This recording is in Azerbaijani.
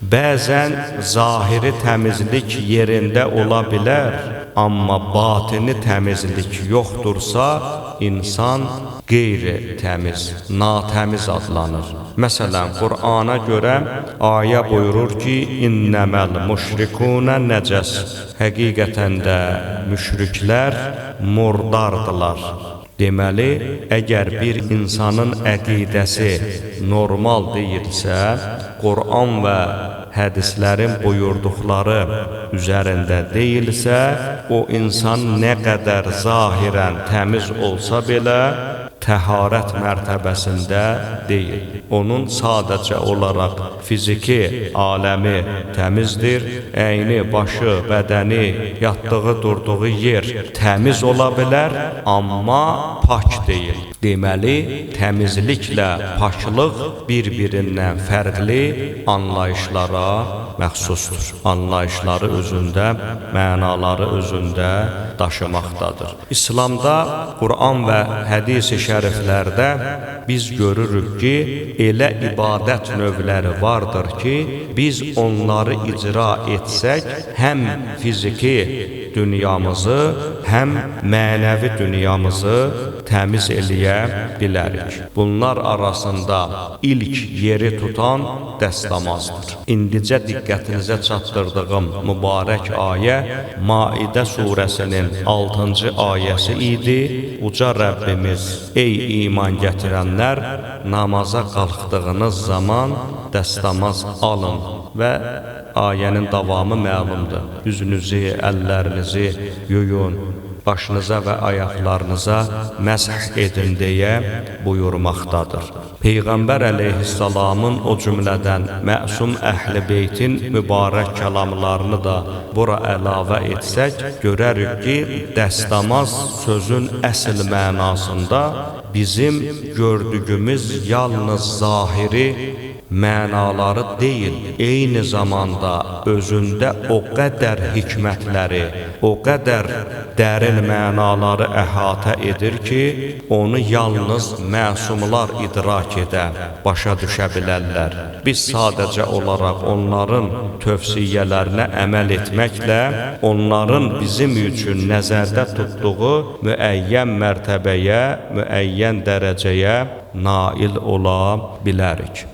Bəzən zahiri təmizlik yerində ola bilər, amma batini təmizlik yoxdursa, insan qeyri-təmiz, natəmiz adlanır. Məsələn, Qur'ana görə ayə buyurur ki, İnnəməl müşrikunə nəcəs. Həqiqətən də müşriklər murdardılar. Deməli, əgər bir insanın əqidəsi normal deyilsə, Quran və hədislərin buyurduqları üzərində deyilsə, o insan nə qədər zahirən təmiz olsa belə, təharət mərtəbəsində deyil. Onun sadəcə olaraq fiziki aləmi təmizdir, əyni, başı, bədəni, yatdığı, durduğu yer təmiz ola bilər, amma pak deyil. Deməli, təmizliklə paklıq bir-birindən fərqli anlayışlara məxsusdur. Anlayışları özündə, mənaları özündə daşımaqdadır. İslamda Quran və hədis-i şəriflərdə biz görürük ki, elə ibadət növləri vardır ki, biz onları icra etsək, həm fiziki dünyamızı, həm mənəvi dünyamızı təmiz eləyə bilərik. Bunlar arasında ilk yeri tutan dəstəmazdır. İndicə diqqətinizə çatdırdığım mübarək ayə Maidə surəsinin 6-cı ayəsi idi. Uca Rəbbimiz, ey iman gətirənlər, namaza qalxdığınız zaman dəstəmaz alın və ayənin davamı məlumdur. Üzünüzü, əllərinizi yuyun, başınıza və ayaqlarınıza məsh edin deyə buyurmaqdadır. Peyğəmbər əleyhissalamın o cümlədən məsum əhl-i beytin mübarək kəlamlarını da bura əlavə etsək, görərik ki, dəstəmaz sözün əsl mənasında bizim gördüyümüz yalnız zahiri mənaları deyil, eyni zamanda özündə o qədər hikmətləri, o qədər dərin mənaları əhatə edir ki, onu yalnız məsumlar idrak edə, başa düşə bilərlər. Biz sadəcə olaraq onların tövsiyələrinə əməl etməklə, onların bizim üçün nəzərdə tutduğu müəyyən mərtəbəyə, müəyyən dərəcəyə nail ola bilərik.